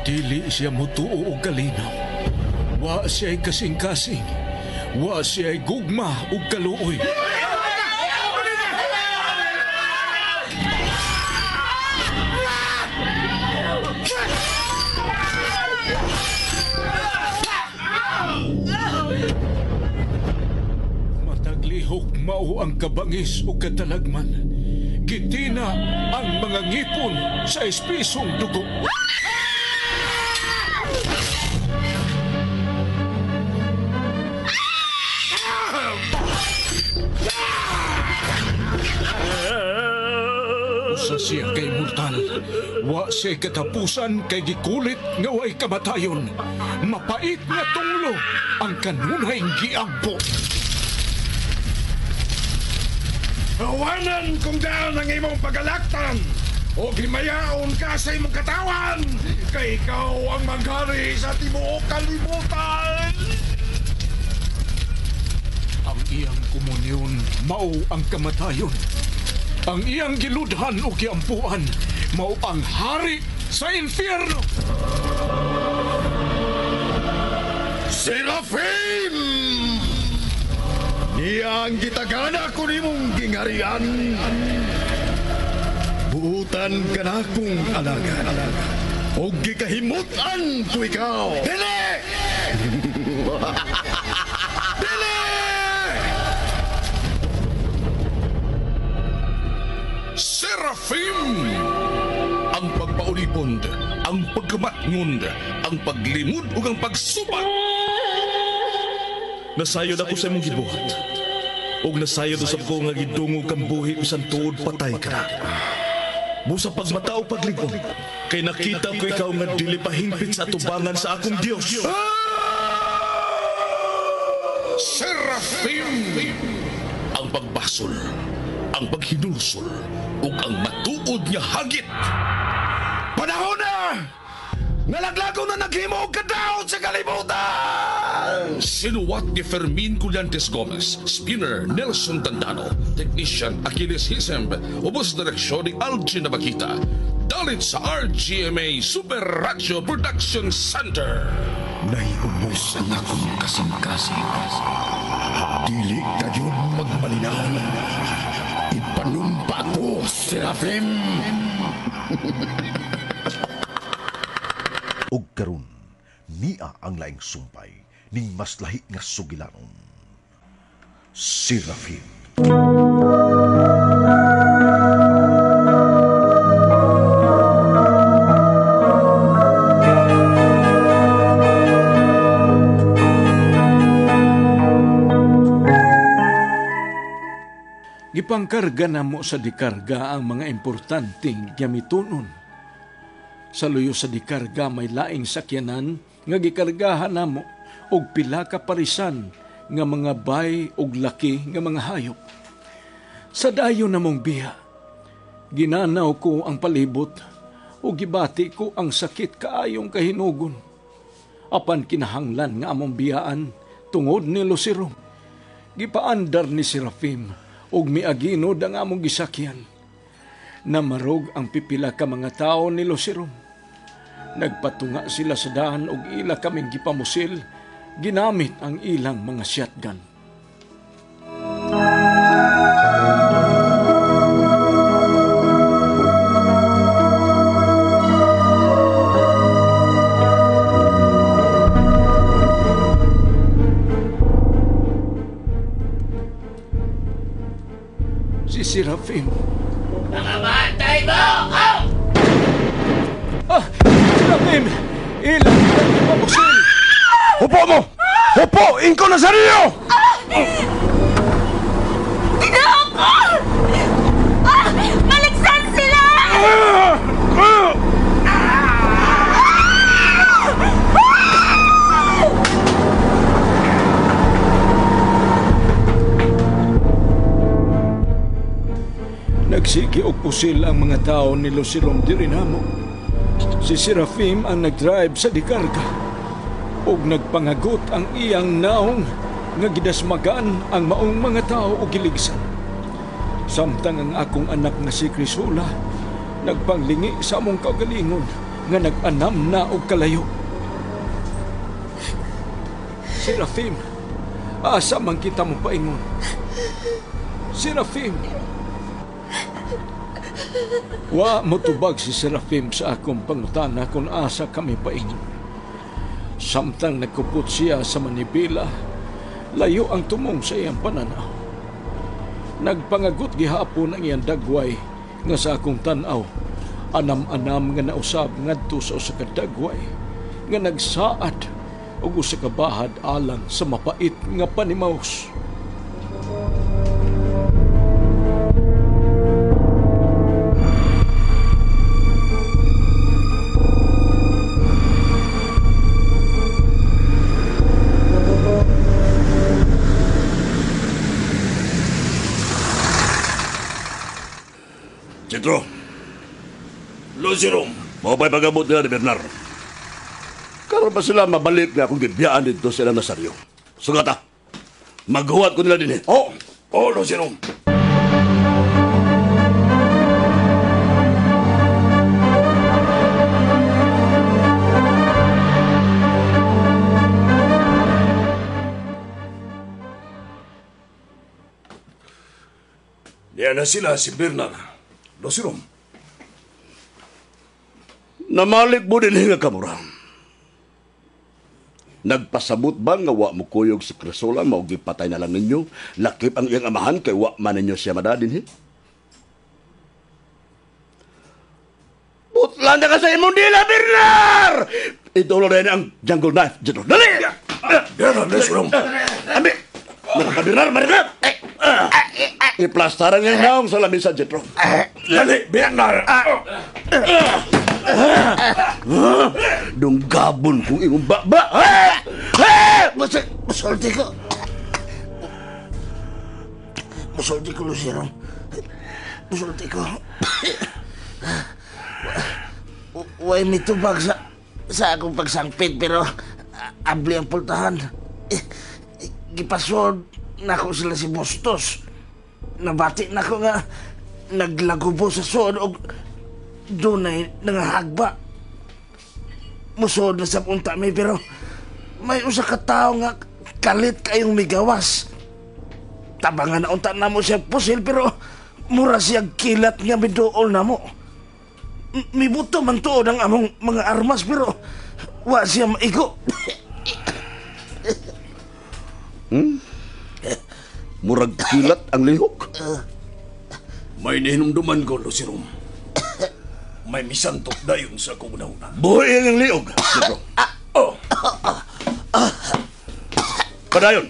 Dili siya mutuo og kalinaw. Wa siya'y kasing-kasing. Wa siya'y gugma ug kaluoy. Matag lihok mao ang kabangis ug katalagman. Gitina ang mga ngipon sa espisong dugo. Usa siya kay mortal. Wa siya katapusan kay gikulit nga way kamatayon. Mapait nga tunglo ang kanunay giampo. Awanan kung daan ang imong pagalaktan o himayaon ka sa imong katawan kay ikaw ang maghari sa tibuok kalibutan. Ang iyang komunyon mao ang kamatayon. Ang iyang giludhan o giampuan mao ang hari sa impyerno. Serafim! Niya ang gitagana ko nimong gingarian. Buutan ka na kong alagad. O gikahimutan ko ikaw. Dili! Dili! Serafim! Ang pagpaulipon, ang pagkamatngon, ang paglimod ug ang pagsubat. Nasayod ako sa imong gibuhat. Ug nasayod usab ko nga gidungog kang buhi bisan tuod patay ka na. Busa pagmata o paglingon, kay nakita ko ikaw nga dili pa hingpit sa atubangan sa akong Dios. Serafim! Ang pagbasol, ang paghinulsol, ug ang matuod nga hagit. Panahon na! Nalaglago na naghimo og kadaot sa kalibutan! Sinuwat ni Fermin Collantes Gomez, Spinner Nelson Tandano, Technician Achilles Hisemb, ubos direksyon ni Algin Nabakita. Dalit sa RGMA Super Radio Production Center. Naiubos ang akong kasing-kasing. Dili kayo magmalinaw. Ipanumpa ko, Serafim! Og karon niya ang laing sumpay ning mas lahi nga sugilanon. Serafim. Gipangkarga na mo sa dikarga ang mga importanteng gamitonon. Sa luyo sa dikarga may laing sakyanan nga gikargahan namo og pila ka parisan nga mga bay og laki nga mga hayop. Sa dayon namong biya, ginanaw ko ang palibot ug gibati ko ang sakit kaayong kahinugon. Apan kinahanglan nga among biyaan tungod ni Lucero. Gipaandar ni Serafim ug miaginod ang among gisakyan. Namarog ang pipila ka mga tao ni Lucero. Nagpatunga sila sa daan ug ila kaming gipamusil, ginamit ang ilang mga shotgun. Si Serafim. Nangamatay mo! Ah! Serafim! Ilang ilang ipamusil! Upo mo! Upo! Ingko na sa riyo! Ginoo ko! Ah! Maligsan sila! Nagsige og pusil ang mga tao ni Lucilom diri namo. Si Serafim ang nagdrive sa dikarga. Og nagpangagot ang iyang naong nga gidasmagan ang maong mga tao og giligsan. Samtang ang akong anak nga si Crisula nagpanglingi sa among kaugalingon nga nag-anam na og kalayo. Serafim, asa man kita mo paingon? Serafim! Wa motubag si Serafim sa akong pangutana kung asa kami paingon. Samtang nagkupot siya sa manibela, layo ang tumong sa iyang pananaw. Nagpangagot gihapon ang iyang dagway nga sa akong tan-aw, anam-anam nga nausab ngadto sa usa ka dagway nga nagsaad og usa ka bahad alang sa mapait nga panimaus. Jetro. Lo Jerome. Mao ba'y pag-abot nila ni Bernard? Karon pa sila mabalik na akong gibiyaan dito sa ilang Nazario. Sugata, maghuwat ko nila din eh. Oh, oh, Lo Jerome. Diyan na sila si Bernard. Lo Jerome. Namalik mo din nga kamura. Nagpasabot ba nga wa mo kuyog si Crisola, mao gipatay na lang ninyo? Lakip ang iyang amahan kay wa man ninyo siya madadin, he? Putlan na ka sa imong dila, Bernard! Itulo na ang jungle knife. Dito, dali! Bernard, Lo Jerome. Ami! Mga Bernard, Bernard! Iplastaran nga naong sa lamisa, Jetro. Dali, Bernard! Dunggabon kung imong baba. Musulti ko. Musulti ko, Lucero. Musulti ko. Way mitubag sa akong pagsangpit, pero abli ang pultahan. Gipasod nako sila si Bustos. Nabati nako nga naglagubo sa suod og dunay nangahagba. Musuod na sa punta mi, pero may usa ka tawo nga kalit kayong migawas. Tabangan na unta namo siya pusil, pero mura siya kilat nga miduol namo. Mibuto man tuod ang among mga armas, pero wa siya maigo. Murag kilat ang lihok. May nihinumduman ko, Lo Jerome. May misantok dayon sa akong una-una. Buhi ang liog. Oh. Padayon.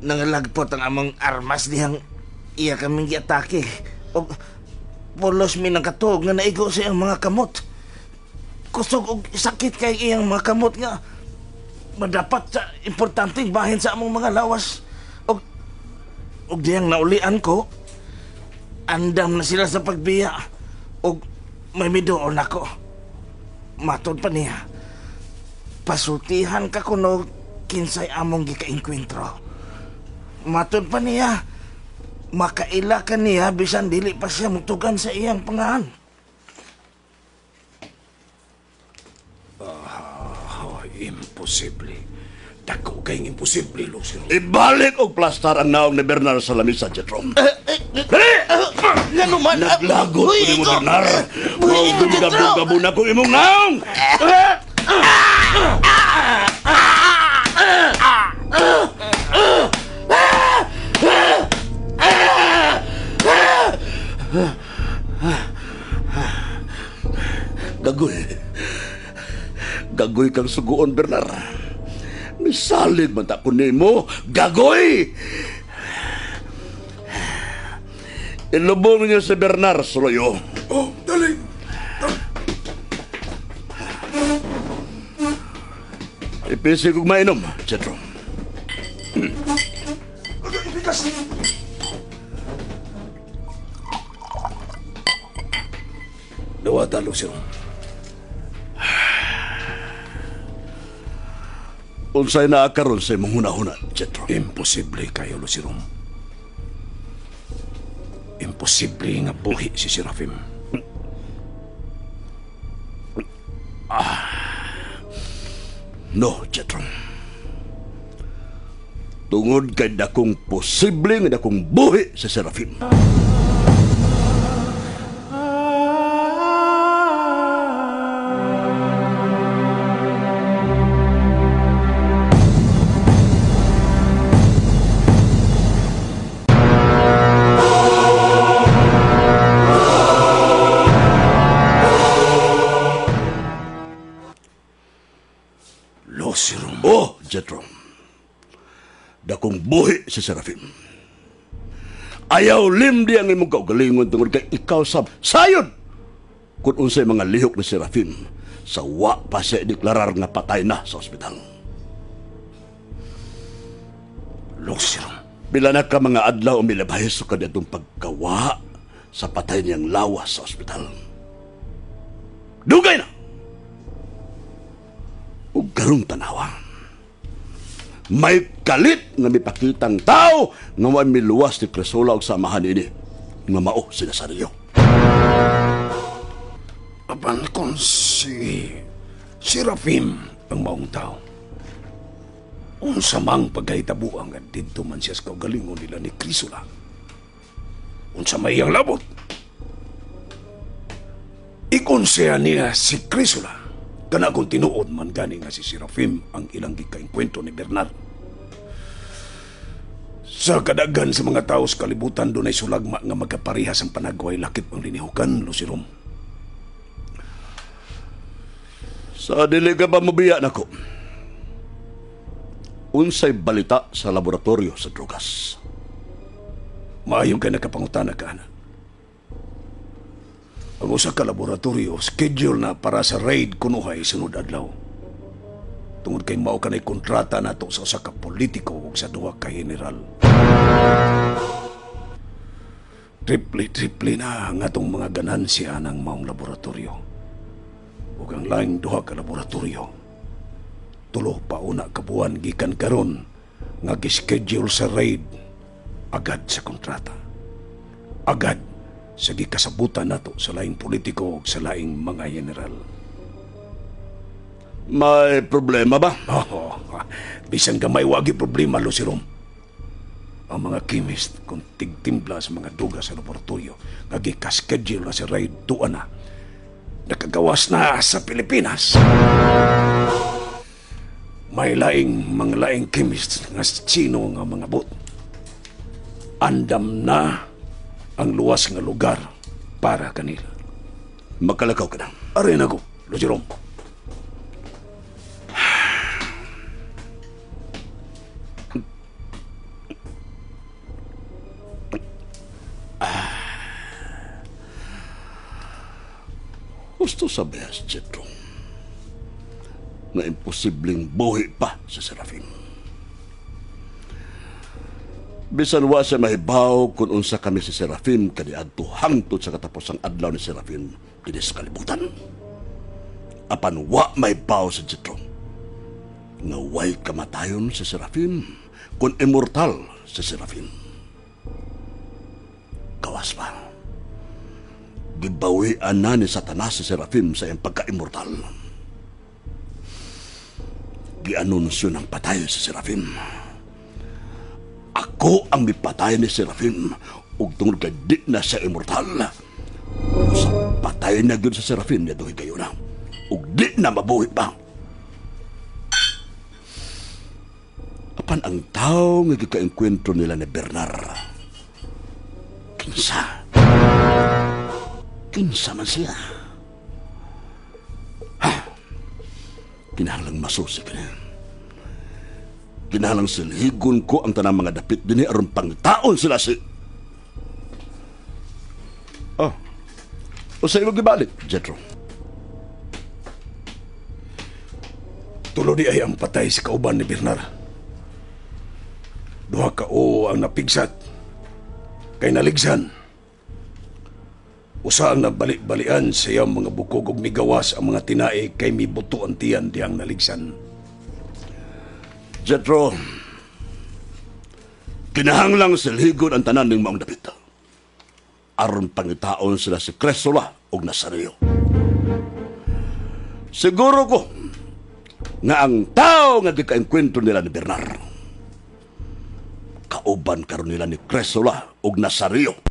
Nangalagpot ang among armas dihang iya kaming giatake. O pulos mi nang katuog nga naigo sa iyang mga kamot. Kusog og sakit kay iyang mga kamot nga madapat sa importanteng bahin sa among mga lawas. Og dihang naulian ko, andam na sila sa pagbiya og may midoon ako. Matod pa niya, pasultihan ka kuno kinsay among gikainkwentro. Matod pa niya, makaila ka niya bisan dili pa siya mutugan sa iyang pangahan. Imposible. Dako kayong imposible, Lucero. Ibalik og plastar ang naong ni Bernard sa lamisa, Jetro. Dali! Ngano man? Naglagot ko ni mo, Bernard. Maugong gabo na kong imong naong! Gagoy. Gagoy kang suguon, Bernard. Misalig man ta ko nimo, gagoy! Ilubong niyo si Bernard Soloyo. Oh, dali! Ipisi kong mainom, Jetro. Ibigas! Dawata, Lucero. Unsay naa karon sa imong hunahuna, Jetro? Imposible kayo, Lucero. Imposible nga buhi si Serafim. No, Jetro. Tungod kay dakong posible nga dakong buhi sa Serafim. Losirum. Oh, Jetro. Dakong buhi si Serafim. Ayaw limdi ang imong kaugalingon tungod kay ikaw sab sayod kung unsay mga lihok ni Serafim sa wa pa siya deklarar nga patay na sa ospital. Losirum. Pila na ka mga adlaw umilabay sa kaniadtong pagkawa sa patay niyang lawas sa ospital. Dugay na! Ug karong tanawa, may kalit nga mipakitang tao nga way miluwas ni Cresola og samahan ini nga mao si Nazario. Apan kung si Serafim ang maong tao, unsa mang pagkahitabuang nga didto man siya sa kaugalingon nila ni Cresola, unsa may iyang labot? Ikonseha niya si Cresola kana kung tinuod man gani nga si Serafim ang ilang gikaengkwentro ni Bernard. Sa kadagan sa mga tao sa kalibutan, dunay sulagma nga magkaparehas ang panagway lakip ang linihukan, Lucirom. Sa dili ka ba mobiya nako? Unsay balita sa laboratorio sa drugas? Maayong kay nakapangutana ka, ana. Ang usa ka laboratorio, schedule na para sa raid kunuhay sunod adlaw. Tungod kay mao kanay kontrata nato sa usa ka politiko ug sa duha ka general. Triple-triple na ang atong mga ganansya ng maong laboratorio. Ug ang laing duha ka laboratorio, tulo pa una ka buwan gikan karon nga gischedule sa raid agad sa kontrata. Agad sa gikasabutan nato sa laing politiko ug sa laing mga general. May problema ba? Oh, bisan gamay wagi problema, Lucirom. Ang mga chemist kung tigtimpla sa mga duga sa laboratorio nga gikaschedule na si raid tuwa na, nakagawas na sa Pilipinas. May laing mga laing chemist nga Chino nga mga bot. Andam na ang luwas nga lugar para kanila. Makalakaw ka na. Aray na ko, Lucirom. Gusto sa Behas, Jetro, na imposibleng buhi pa sa Serafim. Bisan wa siya mahibaw kung unsa kami si Serafim kaniadto hangtod sa katapusang adlaw ni Serafim dinhi sa kalibutan. Apan wa mahibaw sa Jetro nga way kamatayon si Serafim kung immortal si Serafim. Gawas pa, gibawian na ni Satanas si Serafim sa iyang pagka-immortal. Gianunsyo ng patay si Serafim. Ako ang mipatay ni Serafim ug tungod kay di na siya immortal. Usa patay na gyud sa Serafim niya duhi kayo na ug di na mabuhi pa. Apan ang tao nga gikaengkwentro nila ni Bernard, kinsa? Kinsa man siya? Ha? Kinahanglang masusi ka niya. Kinahanglang silhigon ko ang tanang mga dapit dinhi aron pangtaon sila si... Oh. O sa imong gibalik, Jetro? Tulo di ay ang patay sa kauban ni Bernard. Duha ka o ang napigsat kay naligsan. Usa ang nabali-balian sa iyang mga bukog ug migawas ang mga tinae kay mibuto ang tiyan diyang naligsan. Jetro, kinahanglang silhigon ang tanan ng maong dapit. Aron pangitaon sila si Cresola ug Nazario. Siguro ko, nga ang tao nga gikaengkwentro nila ni Bernard kauban karon nila ni Cresula ug Nazario.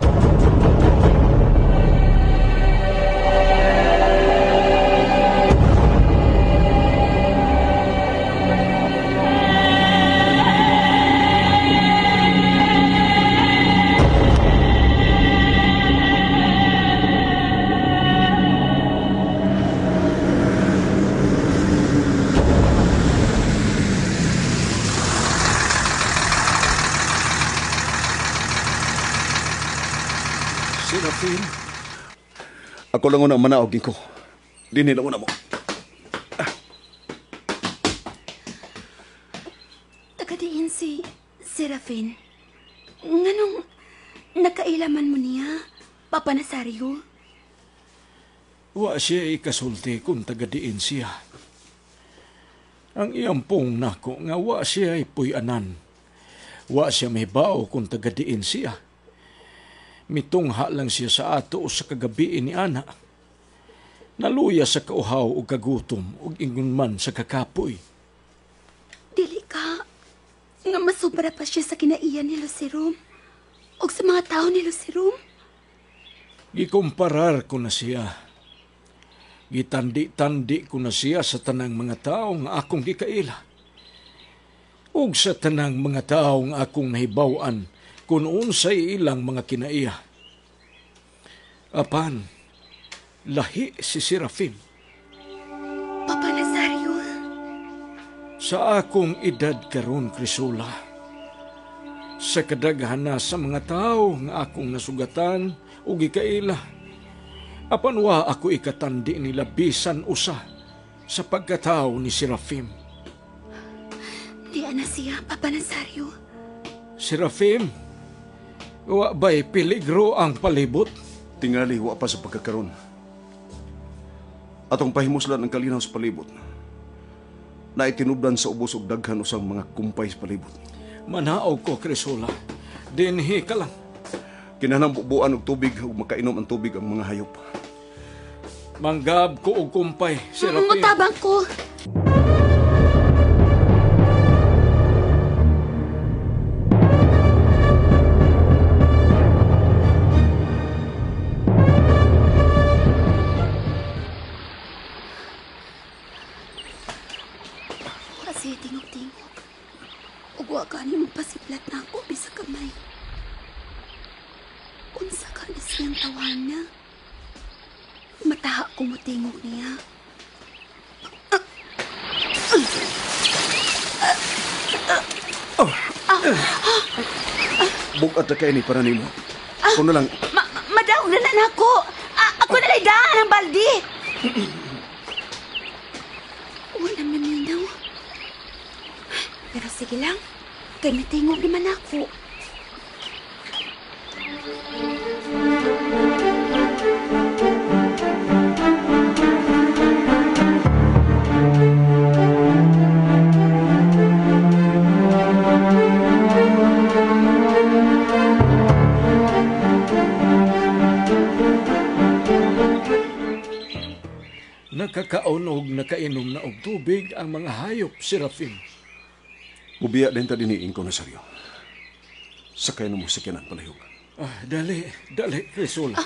Serafin, Ako lang una manaog ko. Dinhi lang una mo. Taga diin si Serafin. Nganong nakailaman mo niya, Papa Nazario? Wa siya ikasulti kung taga diin siya. Ang iyang pong nako nga wa siya ipuy-anan. Wa siya mahibaw kung taga diin siya. Mitungha lang siya sa ato o sa kagabi ni ana. Naluya sa kauhaw o kagutom o ingon man sa kakapoy. Dili ka nga masubra pa siya sa kinaiyan ni Lucerom o sa mga tao ni Lucerom. Gikumparar ko na siya. Gitandi-tandi ko na siya sa tanang mga tao nga akong gikaila. Ug sa tanang mga tao nga akong nahibaw-an kung unsay ilang mga kinaiya. Apan, lahi si Serafin. Papa Nazario, Sa akong edad karon, Crisula, sa kadaghan na sa mga tao nga akong nasugatan ug gikaila, apan wa ako ikatandi nila bisan usa sa pagkatao ni Serafim. Di ana siya, Papa Nazario. Serafim, wa ba'y peligro ang palibot? Tingali wa pa sa pagkakaron. Atong pahimuslan ang kalinaw sa palibot. Naitinubdan sa ubos og daghan usang mga kumpay sa palibot. Manaog ko, Crisula. Dinhi ka lang. Kinahanglan bubuan og tubig ug makainom ang tubig ang mga hayop. Manggab ko og kumpay, Serafim. Mutabang ko. Kasi tingog-tingog. Ug wa gani magpasiplat na ako bisag kamay. Unsa ka na siyang tawana? Mataha ko motingog niya. Bug-at na kay ni para nimo. Ako na lang. Madaog na na ako. Ako na lang daan ang baldi. Wala maminaw. Pero sige lang, kay mitingog naman ako. Nakakaon og nakainom na og tubig ang mga hayop, Serafim. Mubiya din ta dinhi, Ingko Nazario. Sakay na mo sa kinan palihog. Dali, dali, Crisula.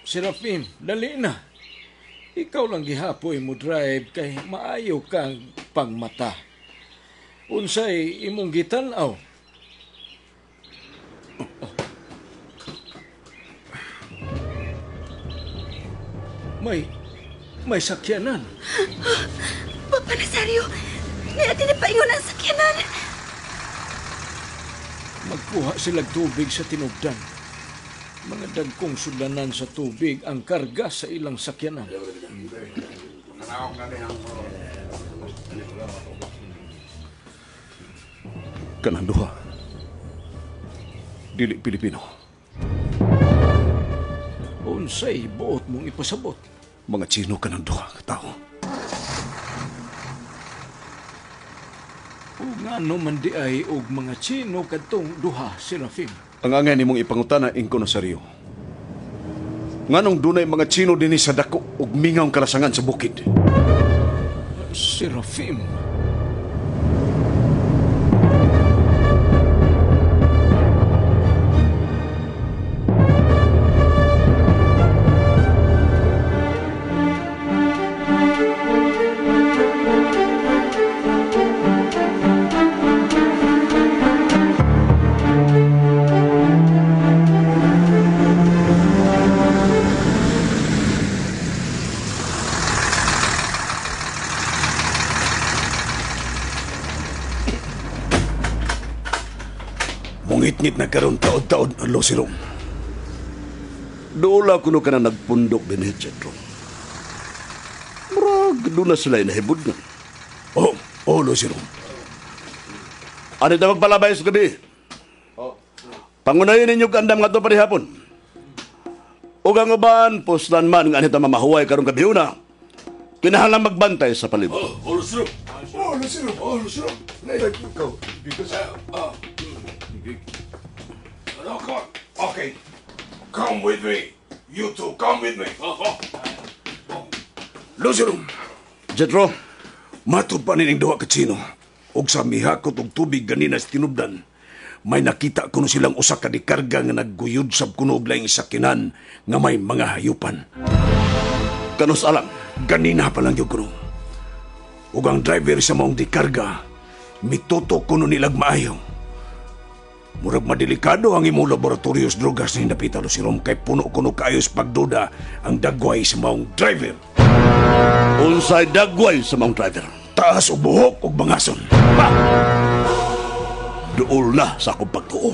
Serafim, dali na. Ikaw lang gihapoy mo drive kay maayo kang pangmata. Unsay imong gitan-aw? Oh. May sakyanan. Papa Nazario, niati na paingon ang sakyanan. Magkuha silang tubig sa tinubdan. Mga dagkong sudlanan sa tubig ang karga sa ilang sakyanan. Kanang duha. Dili Pilipino. Unsay buot mong ipasabot? Mga Chino kanang duha ka tao. O ngano man di ay og mga Chino kadtong duha, Serafim? Ang angay nimong ipangutana, Ingko Nazario. Nganong dunay mga Chino dinhi sa dako ug mingawng kalasangan sa bukid? Serafim. Mungitngit na karon taod-taod ang Lucirom. Dola kuno ka na nagpundok din, Jetro. Murag, doon na sila inahibod nga. Oh, oh, Lucirom. Ano ito magpalabay sa gabi? Pangunayin ninyo kandam nga ito parihapon. Ug ang uban, puslan man nga anita mamahuway karong gabi una. Kinahanglan magbantay sa palibot. Oh, Lucirom. Oh, Lucirom. Oh, Lucirom. Go. Because no, come on. Okay. Come with me. You two, come with me. Lucirom. Jetro. Matod pa nining duha ka Tsino. Og sa mihakot og tubig ganina sa tinubdan, may nakita kuno silang usa ka dikarga nga nagguyod sab kuno og laing sakinan nga may mga hayupan. Kanus alang? Ganina pa lang gyud kuno. Ug ang driver sa maong dikarga, mitutok kuno nilag maayo. Murag madelikado ang imong laboratorio sa drogas ni napita Lucirom kay puno kuno kaayos pagduda ang dagway sa maong driver. Unsay dagway sa maong driver? Taas og buhok og bangason. Ba! Duol na sa akong pagtuo.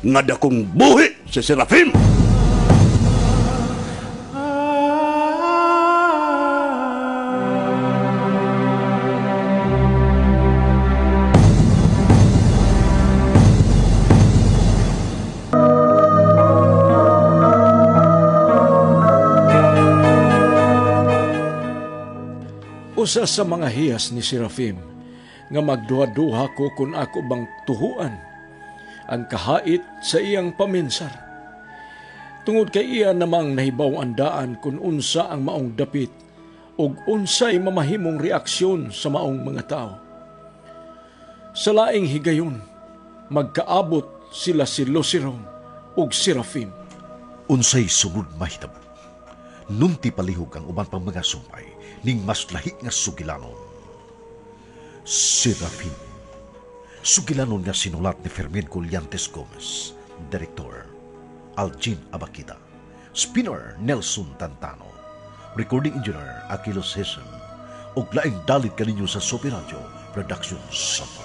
Nga dakong buhi si Serafim! Usa sa mga hiyas ni Serafim nga magduha-duha ko kung ako bang tuhuan ang kahait sa iyang paminsar. Tungod kay iya namang nahibaw ang daan kung unsa ang maong dapit ug unsay mamahimong reaksyon sa maong mga tao. Sa laing higayon, magkaabot sila si Lucirom ug Serafim. Unsay sunod mahitabo? Nunti palihog ang uban pang mga sumpay ning mas lahi nga sugilanon. Serafim. Sugilanon nga sinulat ni Fermin Collantes Gomez. Director, Algin Abakita. Spinner, Nelson Tantano. Recording Engineer, Aquilos Hesem. Ug laing dalit kaninyo sa Sopi Radio Production Center.